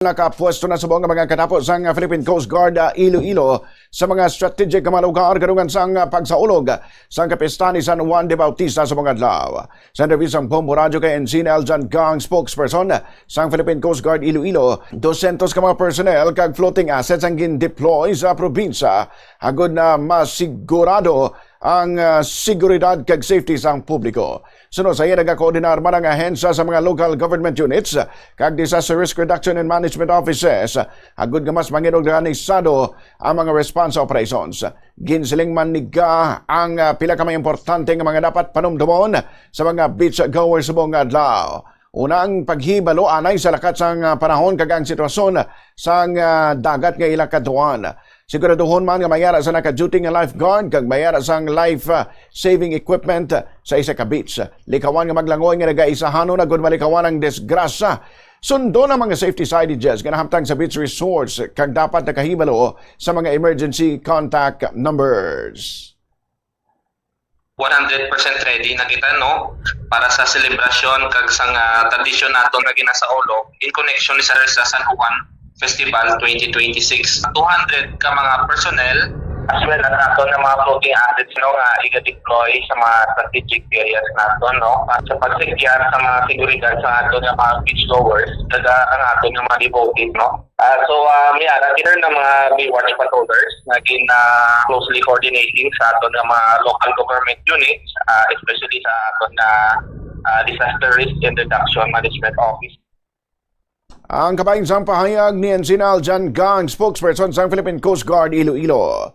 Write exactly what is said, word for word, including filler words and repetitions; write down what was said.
Nakapwesto na subong nga mga katapo sang Philippine Coast Guard, ah, Iloilo sa mga strategic nga mga lugar kadungan sang, ah, pagsaulog sang kapistahan ni San Juan de Bautista subong adlaw. Sa interview sang Bombo Radyo kay Ensign Aljan Gang, spokesperson sang Philippine Coast Guard Iloilo, dosyentos ka mga personnel kag floating assets ang gin-deploy sa probinsya agud na masigurado ang, ah, seguridad kag safety sang publiko. Suno sa iya, nagakoordinar man ang ahensya sa mga local government units kag disaster risk reduction and management offices agud nga mas mangin-organisado ang mga response operations. Ginsiling man ni Ga ang, ah, pila ka mga importante nga mga dapat panumdumon sa mga beach goers subong nga adlaw. Una, ang paghibalo anay sa lakat sang, ah, panahon kag ang sitwasyon sang, ah, dagat nga ila kadtuan. Siguraduhon man nga may ara sa naka-duty nga lifeguard kag may ara sang life, ah, saving equipment sa isa ka beach. Likawan nga maglangoy nga nagaisahanon agud malikawan ang disgrasya. Sundon ang mga safety signages nga nahamtang sa beach resorts kag dapat nakahibalo sa mga emergency contact numbers. One hundred percent ready na kita, no, para sa selebrasyon kag sang, ah, tradisyon naton nga ginasaulog in connection ni sa, sa San Juan Festival twenty twenty-six. Two hundred ka mga personnel as well as aton nga mga floating assets, no, nga iga-deploy sa mga strategic areas naton, no, para sa pag-secure sa mga seguridad sa aton nga mga beachgoers kag ang aton nga mga devotees, no. Ah, so, ah, may ara kita nga mga Baywatch patrollers nga gin, ah, closely coordinating sa aton nga mga local government units, ah, especially sa aton nga, ah, Disaster Risk and Reduction Management Office. Ang kabahin sang pahayag ni Ensign Aljan Gang, spokesperson sang Philippine Coast Guard Iloilo.